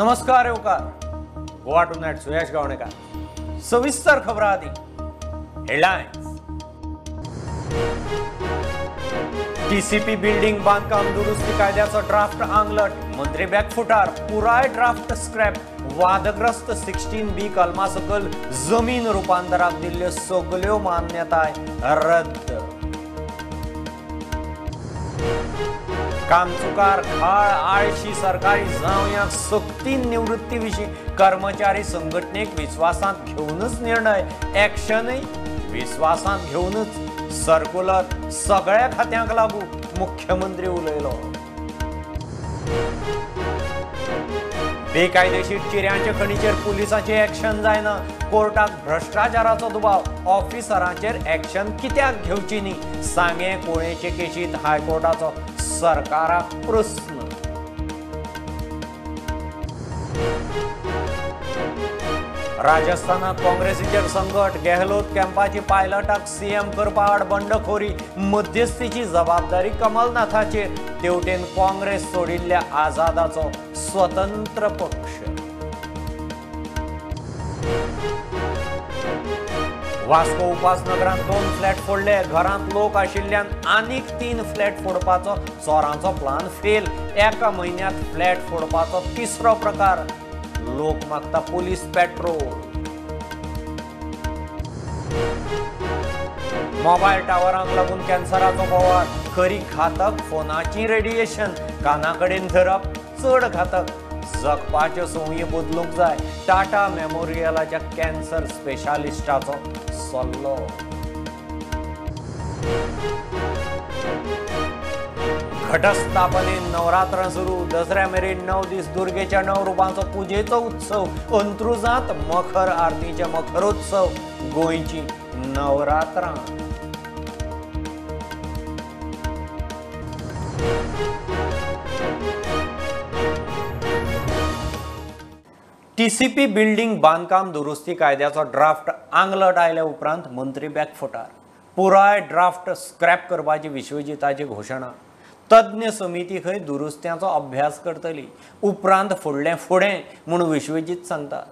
नमस्कार येवकार गोवा टुनायट सुयश गावणेकर. सविस्तर खबरां आदी हेडलायन्स. टीसीपी बिल्डिंग बांदकाम दुरुस्ती कायद्याचो ड्राफ्ट आंगलट, मंत्री बॅकफुटार, पुराय ड्राफ्ट स्क्रॅप. वादग्रस्त 16B कलमा सकल जमीन रुपांतराक दिल्ल्यो सगल्यो मान्यताय रद्द. कामचुकार खाळ आळशी सरकारी जावयांक सक्तीन निवृत्ती विशीं कर्मचारी संघटनेक विस्वासांत घेवनच निर्णय, एक्शनय विस्वासांत घेवनच. सर्कुलर सगळ्या खात्यांक लागू, मुख्यमंत्री उलयलो. बेकायदेशीर चिऱ्यांच्या खणीचेर पुलिसांचे एक्शन जायना, कोर्टाक भ्रश्टाचाराचो दुबाव, ऑफिसरांचेर एक्शन कित्याक घेवची न्ही, सांगें कोळेचे केशींत हायकोर्टाचो सरकाराक प्रस्न. राजस्थानात काँग्रेसीचेर संकट, गेहलोत कॅम्पाची पायलटाक सीएम करपा आड बंडखोरी, मध्यस्थीची जबाबदारी कमलनाथाचेर. तेवटेन काँग्रेस सोडिल्ल्या आझादाचो स्वतंत्र पक्ष. वास्को उपासनगरांत 2 फ्लॅट फोडले, घरांत लोक आशिल्ल्यान आनीक 3 फ्लॅट फोडपाचो चोरांचो प्लान फेल. एका म्हयन्यांत फ्लॅट फोडपाचो तिसरो प्रकार, लोक मागता पुलीस पेट्रोल. मोबायल टावरांक लागून कॅन्सराचो बोवाळ, खरी घातक फोनाची रेडिएशन, काना कडेन धरप चड घातक. जगपाच्यो संवयी बदलूंक जाय, टाटा मेमोरियलाच्या कॅन्सर स्पेशालिस्टाचो सल्लो. घटस्थापनेन नवरात्रां सुरू, दसऱ्या मेरेन 9 दीस दुर्गेच्या 9 रुपांचो पुजेचो उत्सव, अंत्रुजांत मखर आरतीचे मखरोत्सव, गोंयची नवरात्रां. टीसीपी बिल्डिंग बांदकाम दुरुस्ती कायद्याचो ड्राफ्ट आंगलट आयल्या उपरांत मंत्री बॅकफुटार, पुराय ड्राफ्ट स्क्रॅप करपाची विश्वजिताची घोशणा. तज्ञ समिती खंय दुरुस्त्यांचो अभ्यास करतली, उपरांत फुडलें फुडें म्हूण विश्वजीत सांगता.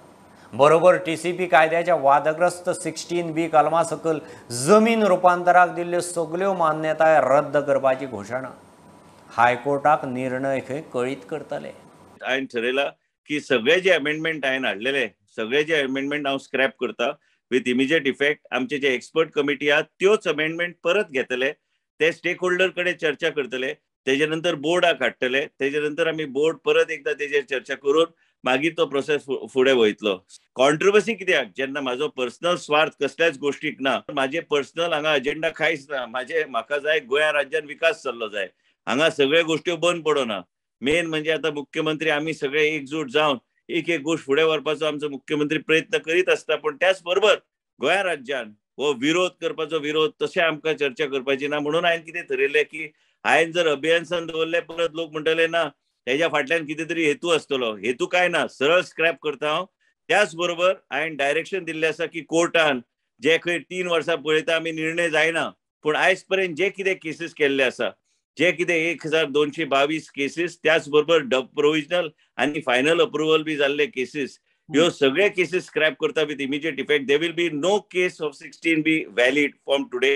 बरोबर टीसीपी कायद्याच्या वादग्रस्त 16B कलमा सकल जमीन रुपांतराक दिल्ल्यो सगल्यो मान्यताय रद्द करपाची घोशणा. हायकोर्टाक निर्णय खंय कळीत करतले. हांवें ठरयलां की सगळे जे अमेंडमेंट हांवें हाडलेले सगळे जे अमेंडमेंट हांव स्क्रॅप करता विथ इमिजिएट इफेक्ट. आमचे जे एक्सपर्ट कमिटी आहा त्योच अमेंडमेंट परत घेतले, ते स्टेक होल्डर कडेन चर्चा करतले, तेजे नंतर बोर्डाक हाडटले, तेजे नंतर आमी बोर्ड परत एकदा तेजेर चर्चा करून मागीर तो प्रोसेस फुडें वयतलो. कॉन्ट्रोवर्सी कित्याक, जेन्ना म्हाजो पर्सनल स्वार्थ कसल्याच गोश्टीक ना, म्हाजे पर्सनल हांगा एजेंडा कांयच ना. म्हाजे म्हाका जाय गोंया राज्यान विकास जाल्लो जाय, हांगा सगळ्यो गोश्ट्यो बंद पडना. मेन म्हणजे आतां मुख्यमंत्री आमी सगळे एकजूट जावन एक एक गोश्ट फुडें व्हरपाचो आमचो मुख्यमंत्री प्रयत्न करीत आसता, पूण त्याच बरोबर गोंया राज्यान हो विरोध करपाचो विरोध तशें आमकां चर्चा करपाची ना. म्हणून हांवें कितें थरयलें की हांवें जर अभियन्सान दवरलें परत लोक म्हणटले ना तेज्या फाटल्यान कितें तरी हेतू आसतलो. हेतू कांय ना, सरळ स्क्रॅप करता हांव. त्याच बरोबर हांवें डायरेक्शन दिल्लें आसा की कोर्टान जे खंय 3 वर्सां पळयता आमी निर्णय जायना, पूण आयज पर्यंत जे कितें केसीस केल्ले आसा, जे कितें 1222 केसीस, त्याच बरोबर प्रोविजनल आनी फायनल अप्रुवल बी जाल्ले केसीस, ह्यो सगळे केसीस स्क्रॅप करता with immediate effect. There will be no case of 16B valid from today.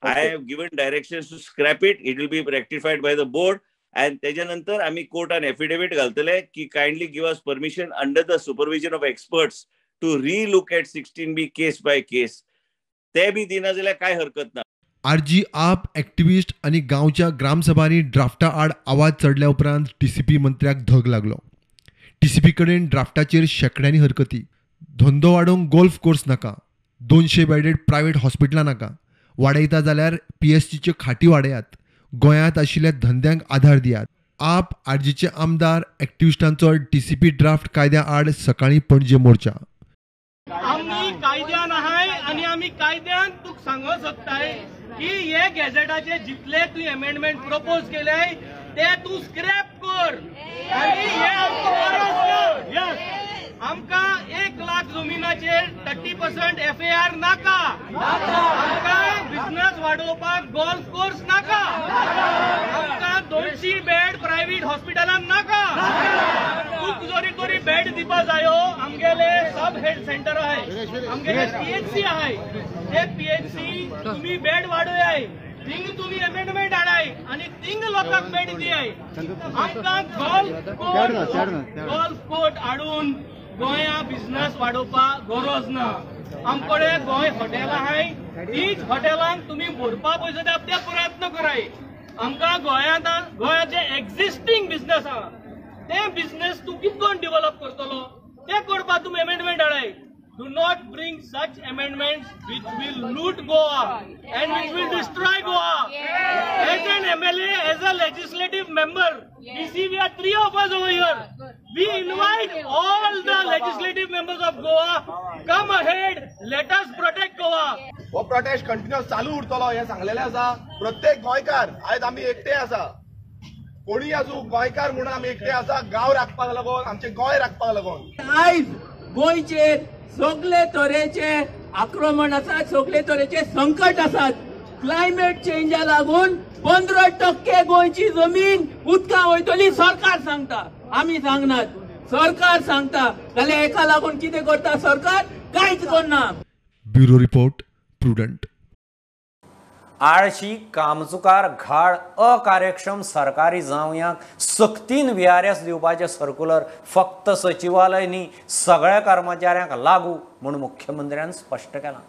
I have given directions to scrap it, it will be rectified by the board. And तेच्या नंतर आमी कोर्टान affidavit घालतले की kindly give us permission under the supervision of experts to relook at 16B case by case. ते बी दिना जाल्यार कांय हरकत ना. आरजी आप एक्टिविस्ट आनी गांवच्या ग्रामसभांनी ड्राफ्टा आड आवाज चडल्या उपरांत टीसीपी मंत्र्याक धग लागलो. टीसीपी कडेन ड्राफ्टाचेर शेंकड्यांनी हरकती. धंदो वाडोवंक गोल्फ कोर्स नाका, 200 बेडेड प्रायव्हेट हॉस्पिटलां नाका, वाडयता जाल्यार पीएससीच्यो खाटी वाडयात, गोंयांत आशिल्ल्या धंद्यांक आधार दियात. आप आरजीचे आमदार एक्टिविस्टांचो टीसीपी ड्राफ्ट कायद्या आड सकाळीं पणजे मोर्चा. आमी कायद्यान आहाय आनी आमी कायद्यान तुका सांगूंक सोदताय की हे गॅझेटाचे जितले तूं अमेंडमेंट प्रपोज केले ते तूं स्क्रॅप कर. आनी हे आमकां गरज ना. आमकां 1 लाख जमिनाचेर 30% FAR नाका, आमकां बिझनस वाडोवपाक गोल्फ कोर्स नाका, आमकां 200 बेड प्रायव्हेट हॉस्पिटलान नाका. तुक जरी तरी बेड दिवपा जायो, आमगेले सब हेल्थ सेंटर आहे, आमगेले पीएचसी आहे, ते पीएचसी तुम्ही बेड वाडोय, थिंग तुम्ही अमेंडमेंट हाडाय आनी थिंग लोकांक बेड दियाय. आमकां गोल्फ कोर्ट हाडून गोंया बिझनेस वाडोवपाक गरज ना. आमकडे गोंय हॉटेल आहाय, तीच हॉटेलांक तुमी भरपा पयशे दिता ते प्रयत्न कराय. आमकां गोंयांत गोंयाचे एक्झिस्टींग बिझनेस आहा ते बिझनेस तूं कितें करून डेव्हलप करतलो ते करपाक तुमी amendment हाडाय. Do not bring such amendments which will loot Goa and which will destroy Goa. As an MLA, as a legislative member, we see we are 3 of us over here. We invite all the legislative members of Goa, come ahead, let us protect Goa. हो protest continuous चालू उरतलो हें सांगलेलें आसा. प्रत्येक गोंयकार आयज आमी एकटे आसा, कोणी आसूं गोंयकार म्हणून आमी एकटे आसा, गांव राखपाक लागून, आमचें गोंय राखपाक लागून. आयज गोंयचेर सगळे तरेचे आक्रमण आसात, सगळे तरेचे संकट आसात. क्लायमेट चेंजा लागून 15% गोंयची जमीन उदका वयतली सरकार सांगता, आमी सांगनात, सरकार सांगता. जाल्यार हेका लागून कितें करता सरकार? कांयच करना. Bureau report, Prudent. आळशी, कामचुकार, घाळ, अकार्यक्षम सरकारी जावयांक सक्तीन व्हीआरएस दिवपाचें सर्कुलर फक्त सचिवालय न्ही सगळ्या कर्मचाऱ्यांक लागू म्हूण मुख्यमंत्र्यान स्पश्ट केलां.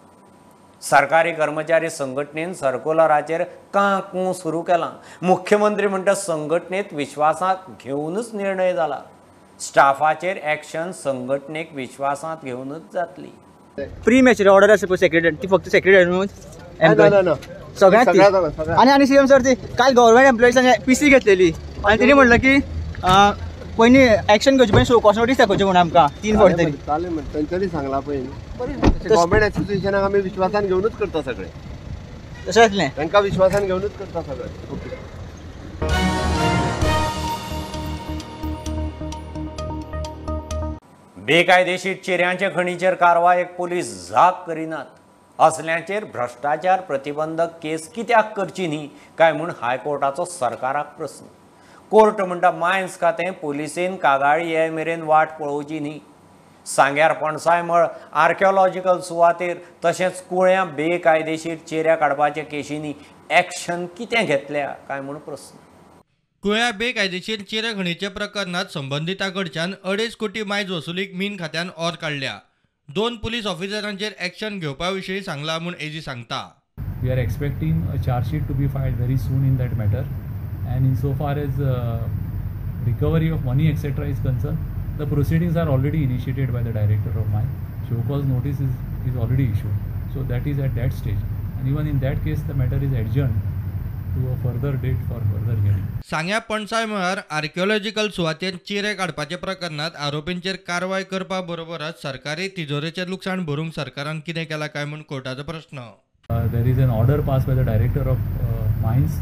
सरकारी कर्मचारी संघटनेन सर्कुलराचेर कां कूं सुरू केलां. मुख्यमंत्री म्हणटा संघटनेत विश्वासांत घेवनूच निर्णय जाला. स्टाफाचेर एक्शन संघटनेक विश्वासांत घेवनूच जातली. प्री मॅच्युअर ऑर्डर आसा पळय सेक्रेटरी, ती फक्त सेक्रेटरी न्हू सगळ्यांक. आनी आनी सीएम सर ती काल गव्हर्मेंट एम्प्लॉइजान पीसी घेतलेली आनी तेणी म्हणलं की पयलीं एक्शन घेवची पयलीं शो कॉज नोटीस दाखोवची म्हणून आमकां 3 फावट तरी. तेंच्यांनी सांगला पयलीं गव्हर्मेंट एसोसिएशनाक आमी विश्वासान घेवनूच करता सगळें, तशें जातलें, तांकां विश्वासान घेवनूच करता सगळें. ओके. बेकायदेशीर चिऱ्यांच्या खणीचेर कारवायेक पोलीस जाग करिनात. असल्यांचेर भ्रश्टाचार प्रतिबंधक केस कित्याक करची न्ही काय म्हूण हायकोर्टाचो सरकाराक प्रस्न. कोर्ट म्हणटा मायन्स खातें पोलिसेन कागाळी ये मेरेन वाट पळोवची न्ही. सांग्यार पणसाय मळ आर्किओलॉजिकल सुवातेर तशेंच कुळ्यां बेकायदेशीर चिऱ्या काडपाच्या केशींनी एक्शन कितें घेतल्या काय म्हूण प्रस्न. कुळ्या बेकायदेशीर चिरे खणीच्या प्रकरणात संबंदिता कडच्यान 2.5 कोटी मायज वसुलीक मीन खात्यान ऑर काडल्या. 2 पुलीस ऑफिसरांचेर एक्शन घेवपा विशीं सांगला म्हूण एजी सांगता. We are expecting a chargesheet to be filed very soon in that matter and in so far as recovery of money etcetera is concern, the proceedings are already initiated by the director of mine. Show cause notice is already issued, so that is at that stage and even in that case the matter is adjourned to a further date for further hearing. सांग्या पणसाय मळार archaeological सुवातेर चिरे काडपाच्या प्रकरणात आरोपींचेर कारवाय करपा बरोबरच सरकारी तिजोरेचें लुकसाण भरूंक सरकारान कितें केलां काय म्हूण कोर्टाचो प्रश्न. There is an order passed by the director of mines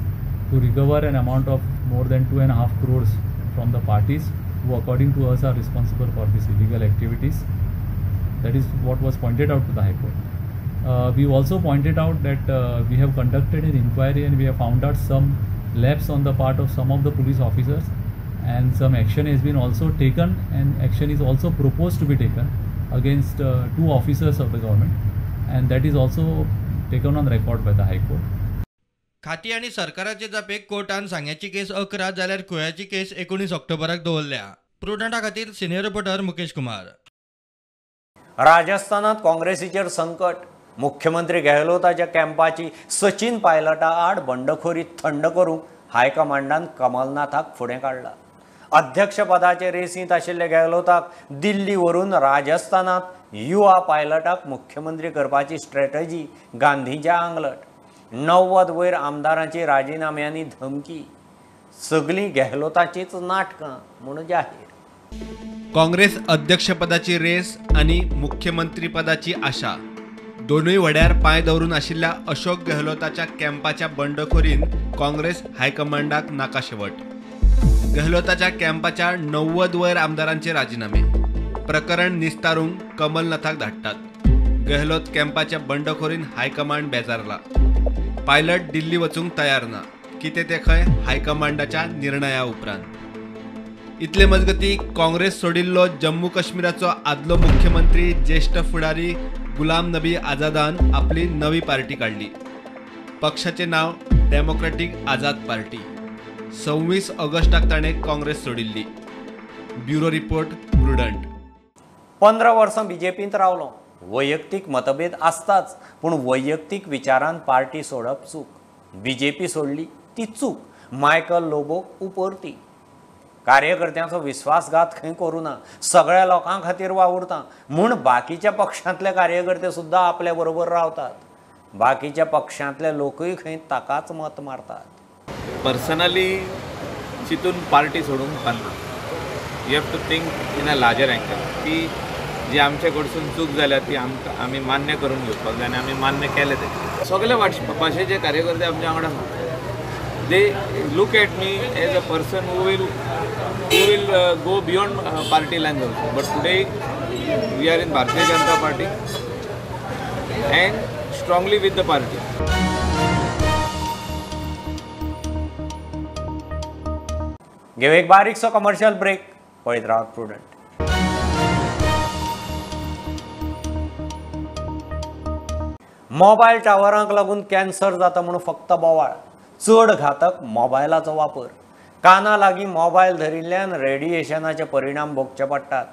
to recover an amount of more than 2.5 crores from the parties who according to us are responsible for these illegal activities. That is what was pointed out to the High Court. We also pointed out that we have conducted an inquiry and we have found out some lapse on the part of some of the police officers and some action has been also taken and action is also proposed to be taken against 2 officers of the government and that is also taken on record by the High Court. खाती आनी सरकाराचे जापेक कोर्टान सांग्याची केस 11 जाल्यार कुळ्याची केस 19 ऑक्टोबराक दवरल्या. प्रुडंटा खातीर senior reporter Mukesh Kumar. राजस्थानात काँग्रेसीचेर संकट. मुख्यमंत्री गेहलोताच्या कॅम्पाची सचिन पायलटा आड बंडखोरी थंड करूंक हायकमांडान कमलनाथाक फुडें काडला. अध्यक्षपदाचे रेसींत आशिल्ले गेहलोताक दिल्ली व्हरून राजस्थानात युवा पायलटाक मुख्यमंत्री करपाची स्ट्रॅटजी गांधीच्या आंगलट. 90 वयर आमदारांची राजिनाम्यांनी धमकी. सगळीं गेहलोताचीच नाटकां म्हूण जाहीर. काँग्रेस अध्यक्षपदाची रेस आनी मुख्यमंत्रीपदाची आशा दोनूय वड्यार पांय दवरून आशिल्ल्या अशोक गेहलोताच्या कॅम्पाच्या बंडखोरीन काँग्रेस हायकमांडाक नाका शेवट. गेहलोताच्या कॅम्पाच्या 90 वयर आमदारांचे राजीनामे. प्रकरण निस्तारूंक कमलनाथाक धाडटात. गेहलोत कॅम्पाच्या बंडखोरीन हायकमांड बेजारला. पायलट दिल्ली वचूंक तयार ना. कितें तें खंय हायकमांडाच्या निर्णया उपरांत. इतले मजगती काँग्रेस सोडिल्लो जम्मू काश्मीराचो आदलो मुख्यमंत्री ज्येष्ठ फुडारी गुलाम नबी आझादान आपली नवी पार्टी काडली. पक्षाचे नाव डेमोक्रॅटिक आझाद पार्टी. 26 ऑगस्टाक ताणें काँग्रेस सोडिल्ली. Bureau report, Prudent. 15 वर्सां बीजेपींत रावलो. वैयक्तीक मतभेद आसताच, पूण वैयक्तीक विचारान पार्टी सोडप चूक. बीजेपी सोडली ती चूक. मायकल लोबोक उपरती. कार्यकर्त्यांचो विश्वासघात खंय करूं ना, सगळ्या लोकां खातीर वावुरता म्हूण बाकीच्या पक्षांतले कार्यकर्ते सुद्दां आपल्या बरोबर रावतात. बाकीच्या पक्षांतले लोकूय खंय ताकाच मत मारतात. पर्सनली चितून पार्टी सोडूंक उपकारना. You have to think in a larger angle की जी आमचे कडसून चूक जाल्या ती आमकां आमी मान्य करून घेवपाक जाय आनी आमी मान्य केले ते. सगळे भाशेचे कार्यकर्ते आमच्या वांगडा आसा. They look at me as a person who will go beyond party lines also. But today we are in Bharatiya Janata Party and strongly with the party. घेऊ एक बारीकसो कमर्शियल ब्रेक. पळयत रावात प्रुडंट. मोबायल टावरांक लागून cancer जाता म्हणून फक्त बोवाळ. चड घातक मोबायलाचो वापर. काना लागीं मोबायल धरिल्ल्यान रेडिएशनाचे परिणाम भोगचे पडटात.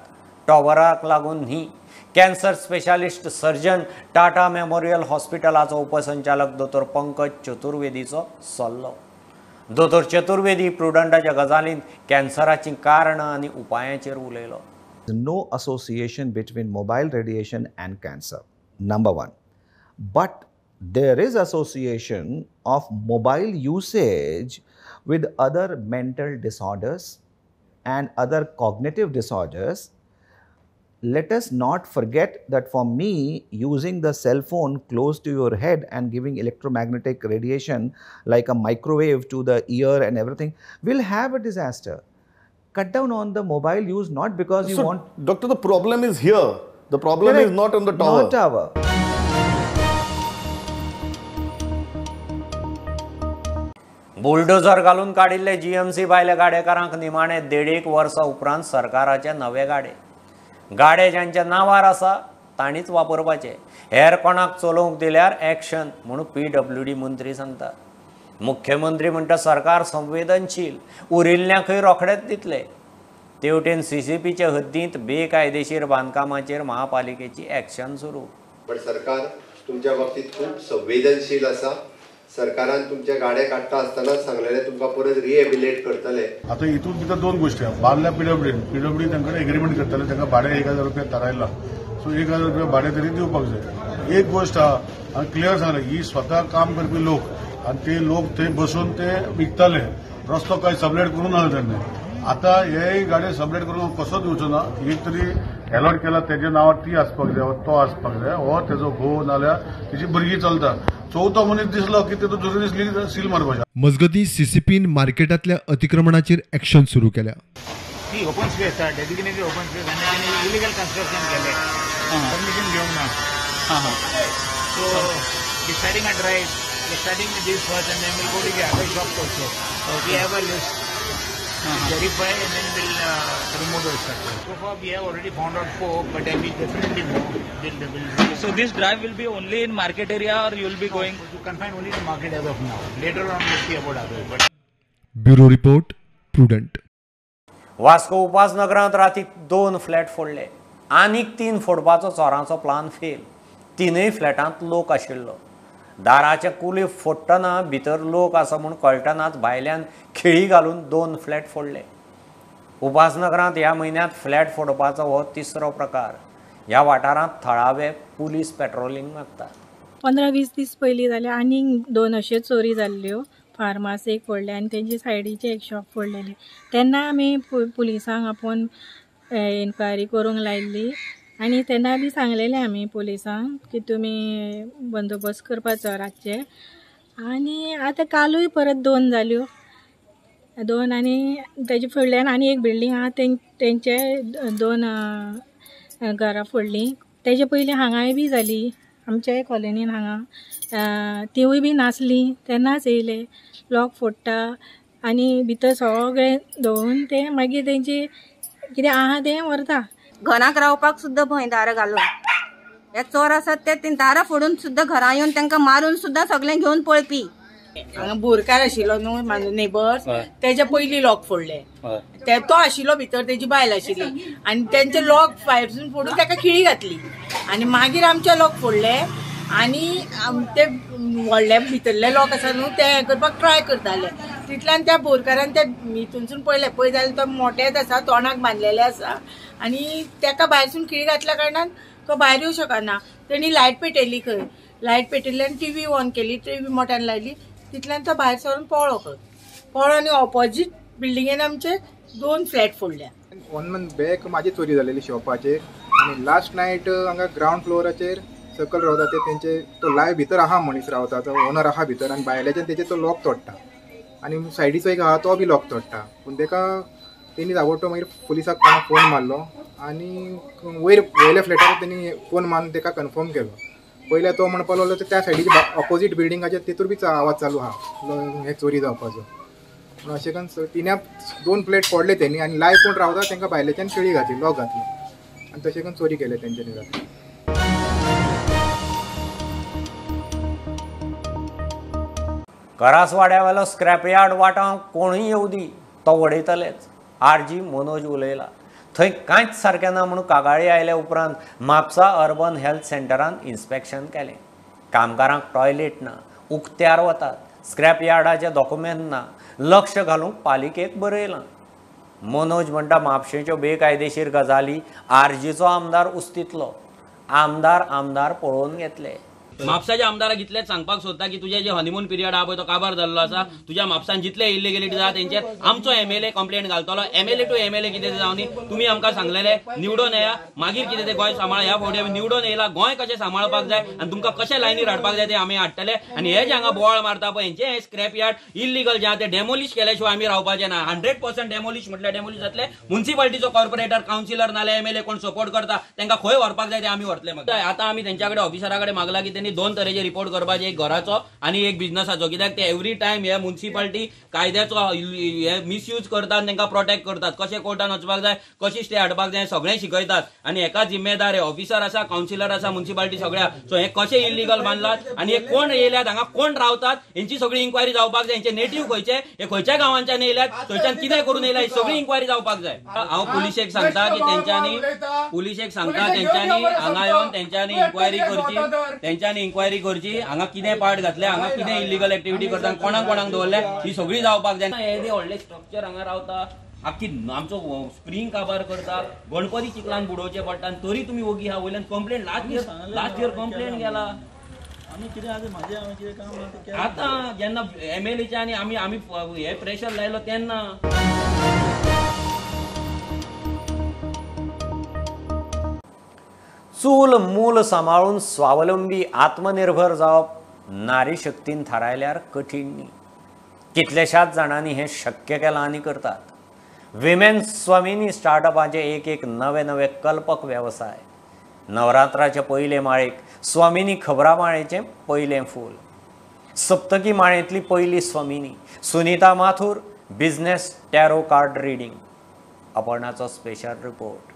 टॉवराक लागून न्ही. Cancer specialist surgeon Tata Memorial हॉस्पिटलाचो उपसंचालक दोतोर पंकज चतुर्वेदीचो सल्लो. दोतोर चतुर्वेदी प्रुडंटाच्या गजालीन कॅन्सराचीं कारणां आनी उपायांचेर उलयलो. No association between mobile radiation and cancer, number one. But there is association of mobile usage with other mental disorders and other cognitive disorders. Let us not forget that for me, using the cell phone close to your head and giving electromagnetic radiation like a microwave to the ear and everything will have a disaster. Cut down on the mobile use, not because you want... Doctor, the problem is here. The problem Correct. Is not on the tower. Not tower. Bulldozer घालून काडिल्ले GMC भायल्या गाडेकारांक निमाणे 1.5 वर्सां उपरांत सरकाराचे नवे गाडे. गाडे ज्यांच्या नांवार आसा तांणीच वापरपाचे, हेर कोणाक चलोवंक दिल्यार एक्शन म्हूण पीडब्ल्यूडी मंत्री सांगता. मुख्यमंत्री म्हणटा सरकार संवेदनशील, उरिल्ल्यांकय रोखडेच दितले. तेवटेन सीसीपीचे हद्दींत बेकायदेशीर बांदकामाचेर महापालिकेची एक्शन सुरू. पण सरकार तुमच्या बाबतीत खूब संवेदनशील आसा. सरकारान तुमचे गाडे काडटा आसतनाच सांगलेले तुमकां परत रिहेबिलेट करतले. आतां हितून भितर दोन गोष्टी आहा. बांदल्या पीडब्ल्यूडी तांकां एग्रीमेंट करतले, तांकां भाडें 1000 रुपया थारायलां. सो 1000 रुपया भाडें तरी दिवपाक जाय. एक गोष्ट आहा आनी क्लियर सांगलें, ही स्वता काम करपी लोक आनी ते लोक थंय बसून ते विकताले. रस्तो काय सबलेट करूं ना तांणी. आतां हे गाडे सबलेट करून कसो दिवचो ना. एक तरी एलॉट केला तेजे नांवार ती आसपाक जाय, तो आसपाक जाय, हो तेजो घोव नाल्यार तेजी भुरगीं चलता. चवथो मनीस दिसलो की तेजो दुसरे दीस सील मारपाचें. मजगतीं सीसीपीन मार्केटांतल्या अतिक्रमणाचेर एक्शन सुरू केल्या. ती ओपन स्पेस आसा, डेजिग्नेटेड ओपन स्पेस आनी तांणी इलिगल कन्स्ट्रक्शन केलें, परमिशन घेवंक ना. So we starting a drive, we starting with this first and then we'll go to the other shops also. We have a list. Verify and then we'll remove those structures. So far we have already found out 4, but there will be definitely more. We'll So this drive will be only in market area, or you will be going? To confine only to market as of now. Later on we'll see about others. But Bureau report, Prudent. Vasco उपासनगरांत राती 2 flat फोडले, आनीक 3 फोडपाचो चोरांचो plan fail. 3 फ्लॅटांत लोक आशिल्लो. दाराचे कुली फोडटना भितर लोक आसा म्हूण कळटनाच भायल्यान खिळी घालून 2 फ्लॅट फोडले. उपासनगरांत ह्या म्हयन्यांत फ्लॅट फोडपाचो हो 3रो प्रकार. ह्या वाठारांत थळावे पुलीस पेट्रोलिंग मागतात. 15-20 दीस पयलीं जाल्यार आनीक 2 अश्यो चोरी जाल्ल्यो. फार्मास एक फोडले आनी तेंचे सायडीचे एक शॉप फोडलेले. तेन्ना आमी पुलिसांक आपोवन इन्क्वायरी करूंक लायिल्ली आनी तेन्ना बी सांगलेलें आमी पुलिसांक की तुमी बंदोबस्त करपाचो रातचे. आनी आतां कालूय परत 2 जाल्यो, 2 आनी तेजे फुडल्यान आनी एक बिल्डींग आहा तेंचे 2 घरां फोडलीं. तेजे पयलीं हांगाय बी जाली. आमच्याय कॉलनीन हांगा, तिवूय बी नासली तेन्नाच येयले, लॉक फोडटा आनी भितर सगळें दवरून ते मागीर तेंची कितें आहा तें व्हरता. घराक रावपाक सुद्दां भंय, दारां घालून हे चोर आसात ते दारां फोडून सुद्दां घरां येवन तांकां मारून सुद्दां सगळें घेवन पळपी. हांगा बोरकार आशिल्लो न्हू म्हाजो नेबर्स, तेज्या पयलीं लॉक फोडले, तो आशिल्लो भितर, तेजी बायल आशिल्ली आनी तेंचे लॉक भायरसून फोडून ताका खिळी घातली आनी मागीर आमचे लॉक फोडले आनी ते व्हडले भितरले लॉक आसा न्हू ते हें करपाक ट्राय करताले. तितल्यान त्या बोरकारान ते हितूनसून पळयलें, पळय जाल्यार तो मोटेच आसा, तोंडाक बांदलेले आसा आनी ताका भायरसून खिळी घातल्या कारणान तो भायर येवं शकना. तेणी लायट पेटयली खंय, लायट पेटयल्ल्यान टीव्ही ऑन केली, टीव्ही मोठ्यान लायली, तितल्यान तो भायर सरून पळ्ळो खंय, पळ्ळो आनी ऑपोजीट बिल्डिंगेन आमचे 2 फ्लॅट फोडल्या. 1 मंथ बॅक माझी चोरी जालेली शॉपाचेर आनी लास्ट नायट हांगा ग्रावंड फ्लोराचेर सकयल रावता ते तेंचे तो लायव भितर आहा मनीस रावता, तो ओनर आहा भितर आनी बायल्याच्यान तेचे तो लॉक तोडटा आनी सायडीचो एक आहा तो बी लॉक तोडटा, पूण तेका तेणी ताबडतो मागीर पुलिसाक कोणाक फोन मारलो आनी वयर वयल्या फ्लॅटार तेणी फोन मारून तेका कन्फर्म केलो. पयल्या तो म्हणपाक लागलो त्या सायडीचे ऑपोजीट बिल्डिंगाचेर तेतूर बी आवाज चालू आहा हे चोरी जावपाचो. म्हणून अशें करून तिन्या 2 फ्लॅट फोडले तेणी आनी लायव कोण रावता तांकां भायल्याच्यान खिळी घातली, लॉक घातली आनी तशें करून चोरी केले तेंच्यांनी जाता. करासवाड्यावेलो स्क्रॅप यार्ड वाटावंक कोणूय येवं दी, तो वडयतलेच. आरजी मनोज उलयला. थंय कांयच सारकें ना म्हणून कागाळी आयल्या उपरांत म्हापसा अर्बन हेल्थ सेंटरान इन्स्पेक्शन केलें. कामगारांक टॉयलेट ना, उक्त्यार वतात, स्क्रॅप यार्डाचे डॉक्युमेंट ना, लक्ष घालूंक पालिकेक बरयलां. मनोज म्हणटा म्हापशेच्यो बेकायदेशीर गजाली आरजीचो आमदार उस्तितलो. आमदार आमदार पळोवन घेतले. म्हापसाच्या आमदाराक इतलेंच सांगपाक सोदता की तुजें जे हनीमून पिरियड आहा पळय तो काबार जाल्लो आसा. तुज्या म्हापसान जितले इलिगेलिटी आसा तेंचेर आमचो एमएलए कंप्लेंट घालतलो. एमएलए टू एमएलए कितें जावं न्ही, तुमी आमकां सांगलेले निवडून येया, मागीर कितें तें गोंय सांबाळ. ह्या फावटी आमी निवडून येयला, गोंय कशें सांबाळपाक जाय आनी तुमकां कशें लायनीर हाडपाक जाय ते आमी हाडटले. आनी हे जे हांगा बोवाळ मारता पळय हेंचे हे स्क्रॅप यार्ड इलिगल जे आहा ते डेमोलिश केल्या शिवाय आमी रावपाचे ना. 100% डेमोलिश म्हटल्यार डेमोलिश जातले. मुन्सिपालिटीचो कॉर्पोरेटर, कावन्सिलर नाल्यार एमएलए कोण सपोर्ट करता तांकां खंय व्हरपाक जाय ते आमी व्हरतले. मागीर आतां आमी तेंच्या कडेन ऑफिसरा कडेन मागला की त्यांनी 2 तरेचे रिपोर्ट करपाचे, एक घराचो आनी एक बिझनसाचो. कित्याक ते एवरी टायम हे मुन्सिपालिटी कायद्याचो हे मिसयूज करतात आनी तांकां प्रोटेक्ट करतात. कशें कोर्टान वचपाक जाय, कशी स्टे हाडपाक जाय सगळें शिकयतात आनी हेका जिम्मेदार हे ऑफिसर आसा, कावन्सिलर आसा, मुन्सिपालिटी सगळ्या. सो हे कशें इलिगल बांदलात आनी हे कोण येयल्यात, हांगा कोण रावतात हेंची सगळी इन्क्वायरी जावपाक जाय. हेंचे नेटीव खंयचे, हे खंयच्या गांवांच्यान येयल्यात, थंयच्यान कितें करून येयल्या, ही सगळी इन्क्वायरी जावपाक जाय. हांव पुलिशेक सांगता की तेंच्यांनी, पुलिशेक सांगता तेंच्यांनी हांगा येवन तेंच्यांनी इन्क्वायरी करची, तेंच्यांनी इन्क्वायरी करची हांगा कितें पार्ट घातले, हांगा कितें इलिगल एक्टिविटी करता, कोणाक कोणाक दवरले, ही सगळी जावपाक जाय. हे व्हडलें स्ट्रक्चर हांगा रावता, आख्खी आमचो स्प्रींग काबार करता, गणपती चिखलान बुडोवचे पडटा आनी तरी तुमी ओगी आहा. वयल्यान कंप्लेन लास्ट इयर कंप्लेन गेला. आतां जेन्ना एमएलएच्या आनी आमी आमी हे प्रेशर लायलो तेन्ना चूल मूल सांबाळून स्वावलंबी आत्मनिर्भर जावप नारी शक्तीन थारायल्यार कठीण न्ही. कितल्याशाच जाणांनी हें शक्य केलां आनी करतात. विमेन स्वामिनी स्टार्टअपाचे एक एक नवे नवे कल्पक वेवसाय. नवरात्राचे पयले माळेक स्वामिनी खबरां माळेचें पयलें फूल, सप्तकी माळेंतली पयली Swamini Sunita Mathur, business tarot card reading. अपर्णाचो special report.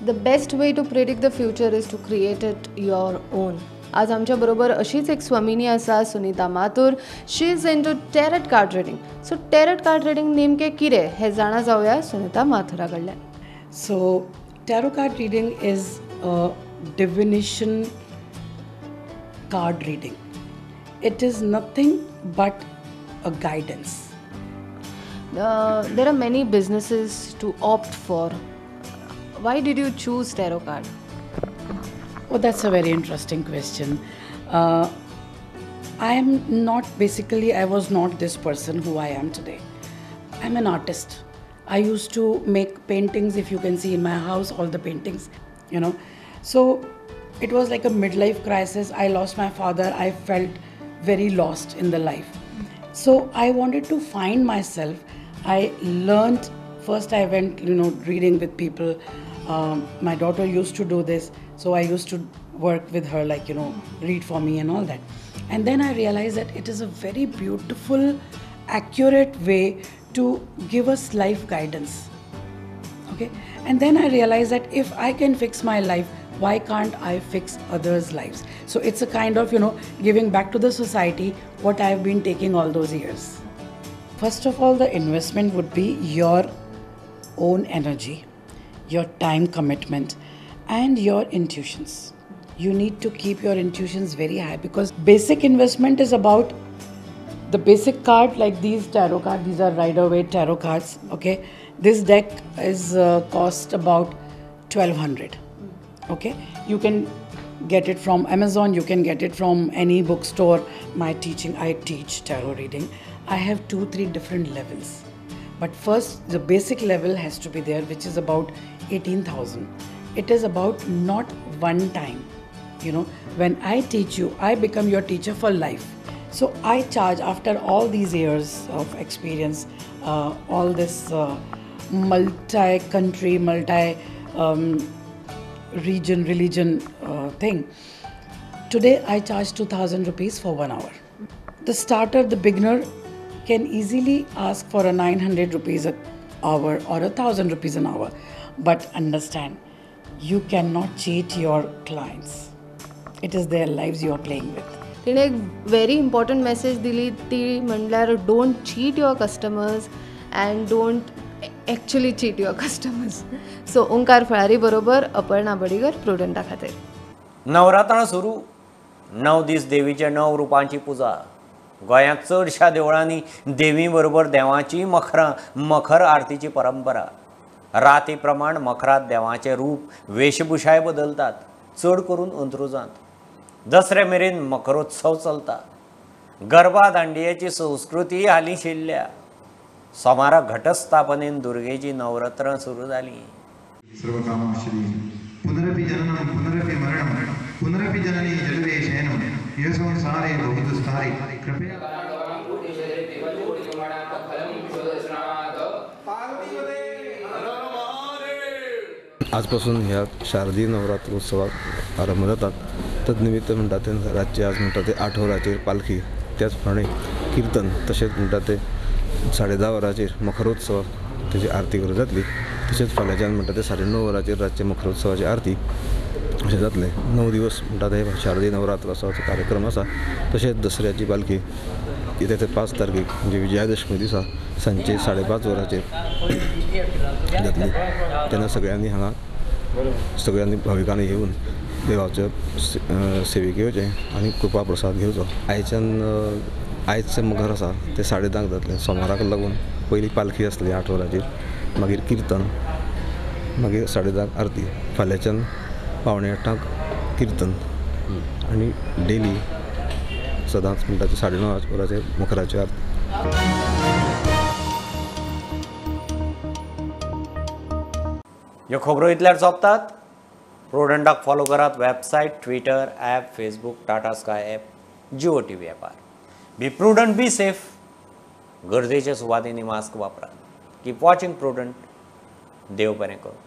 The best way to predict the future is to create it your own. आज आमच्या बरोबर अशीच एक स्वामिनी आसा, Sunita Mathur. She is into tarot card reading. So tarot card reading नेमकें कितें हें जाणा जावया सुनीता माथुरा कडल्यान. So tarot card reading is a divination card reading. It is nothing but a guidance. There are many businesses to opt for. Why did you choose tarot card? Oh, that's a very interesting question. I am not, basically I was not this person who I am today. I am an artist. I used to make paintings, if you can see in my house, all the paintings, you know. So it was like a midlife crisis. I lost my father. I felt very lost in the life. So I wanted to find myself. I learned, first I went, you know, reading with people. My daughter used to do this, so I used to work with her, like, you know, read for me and all that. And then I realized that it is a very beautiful, accurate way to give us life guidance. Okay? And then I realized that if I can fix my life, why can't I fix others' lives? So it's a kind of, you know, giving back to the society what I've been taking all those years. First of all, the investment would be your own energy, your time commitment, and your intuitions. You need to keep your intuitions very high, because basic investment is about the basic card, like these tarot cards. These are Rider-Waite tarot cards, okay? This deck is cost about 1200, okay? You can get it from Amazon, you can get it from any bookstore. My teaching, I teach tarot reading. I have 2-3 different levels. But first, the basic level has to be there, which is about 18,000. It is about not one time. You know, when I teach you, I become your teacher for life. So I charge, after all these years of experience, all this multi-country, multi-region, religion thing. Today, I charge 2,000 rupees for 1 hour. The starter, the beginner, can easily ask for a 900 rupees an hour or 1,000 rupees an hour. But understand, you cannot cheat your clients. It is their lives you are playing with. तिणें एक very important message दिली ती म्हणल्यार don't cheat your customers and don't actually cheat your customers. So Omkar Phalari बरोबर अपर्णा बडीगर, प्रुडंटा खातीर. नवरात्रां सुरू, 9 दीस देवीच्या 9 रुपांची पुजा. गोंयांत चडश्या देवळांनी देवी बरोबर देवाची मखरां, मखर आरतीची परंपरा. राती प्रमाण मखरात देवाचें रूप वेशभूषाय बदलतात, चड करून अंत्रुजांत. दसऱ्या मेरेन मखरोत्सव चलता. गरबा दांडियाची संस्कृती हालीं शिल्ल्या. सोमारा घटस्थापनेन दुर्गेची नवरात्रां सुरू जालीं. सर्वकामाश्री पुनरपि जननं पुनरपि मरणं पुनरपि जननी जलवे शयनं यः संसारे बहुदुस्तारे कृपया. आजपासून ह्या शारदीय नवरात्र उत्सवाक आरंभ जातात. तदनिमित्त म्हणटा ते रातचे आज म्हणटा ते 8 वरांचेर पालखी, त्याच प्रमाणे किर्तन, तशेंच म्हणटा ते 10:30 वरांचेर मखरोत्सव तेजी आरती करूं जातली. तशेंच फाल्यांच्यान म्हणटा ते 9:30 वरांचेर रातचे मखरोत्सवाची आरती अशें जातलें. 9 दिवस म्हणटा ते शारदीय नवरात्रोत्सवाचो कार्यक्रम आसा. तशेंच दसऱ्याची पालखी कितें ते 5 तारखेक म्हणजे विजयादशमी दिसा सांजचे 5:30 वरांचेर जातली. तेन्ना सगळ्यांनी हांगा सगळ्यांनी भाविकांनी येवन देवाचो सेवेक येवचें आनी कृपा प्रसाद घेवचो. आयच्यान आयज मखर आसा तें 10:30 जातलें. सोमाराक लागून पयली पालखी आसली 8 वरांचेर, मागीर किर्तन, मागीर 10:30 आरती, फाल्यांच्यान 7:45 किर्तन आनी डेली सदांच म्हणटा ते 9:30 वरांचेर मखराची आरती. ह्यो खबरो इतल्यार सोंपतात. प्रुडंटाक फॉलो करात website, Twitter, app, Facebook, Tata Sky app, Jio TV ॲपार. Be prudent, be safe. गरजेच्या सुवातींनी मास्क वापरात. Keep watching Prudent. देव बरें करूं.